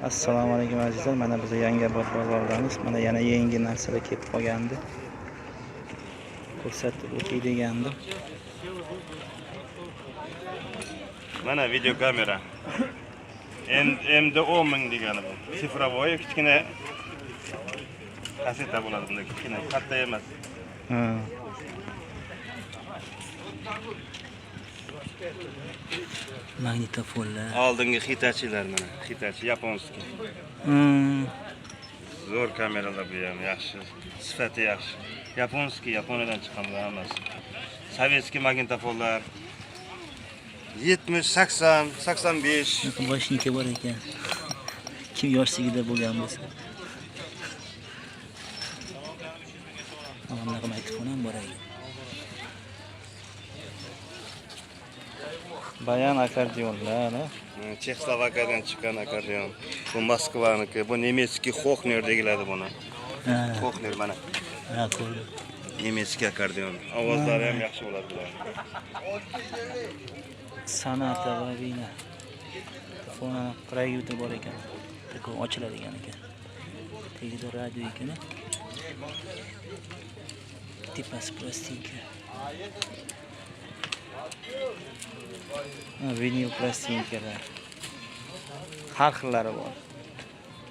Assalomu alaykum, azizlar. Mana biz Yangiobod bozoridamiz. Mana yana yangi narsalar kelib qolgandi. Ko'rsatib o'tay degandim. Mana videokamera. MD 10 ming degani bu. Цифровой, kichkina kaseta bo'ladi bunda, kichkina, katta emas. Ha. Magnitofonlar. Oldingi Hitachilar mana. Hitachi японский. Zo'r kameralar bu ham, yaxshi. Sifati yaxshi. Японский, Yaponiyadan chiqqan bular hammasi. Советский magnitofonlar. 70, 80, 85. Boshnika bor ekan. Kim yoshligida bo'lgan bo'lsa. Mana bunaqa magnitofon ham bor ekan. Bayan akordeonlar, ha? Chexoslovakiyadan chiqqan akordeon. Bu Moskvaniki, bu немецкий Hohner deyiladi buni. Ha, Hohner mana. ha, ko'rdim. Немецкий akordeon. Ovozlari ham yaxshi bo'ladi bular. San'at va vina. Fona proyektor bor ekan. Такой ochiladigan ekan. Tagida radio ekan. Tepasi plastinka. Ha, vinil plastinkalar. Har xillari bor.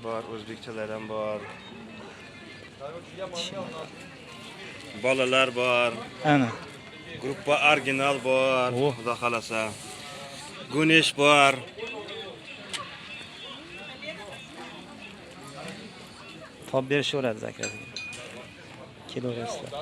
Bor, o'zbekchalar ham bor. Bolalar bor. Ana. Gruppa original bor. Oh. Xudo xolasa. Gunesh bor. Topib berishaveradi zakazga. Kelaverasizlar.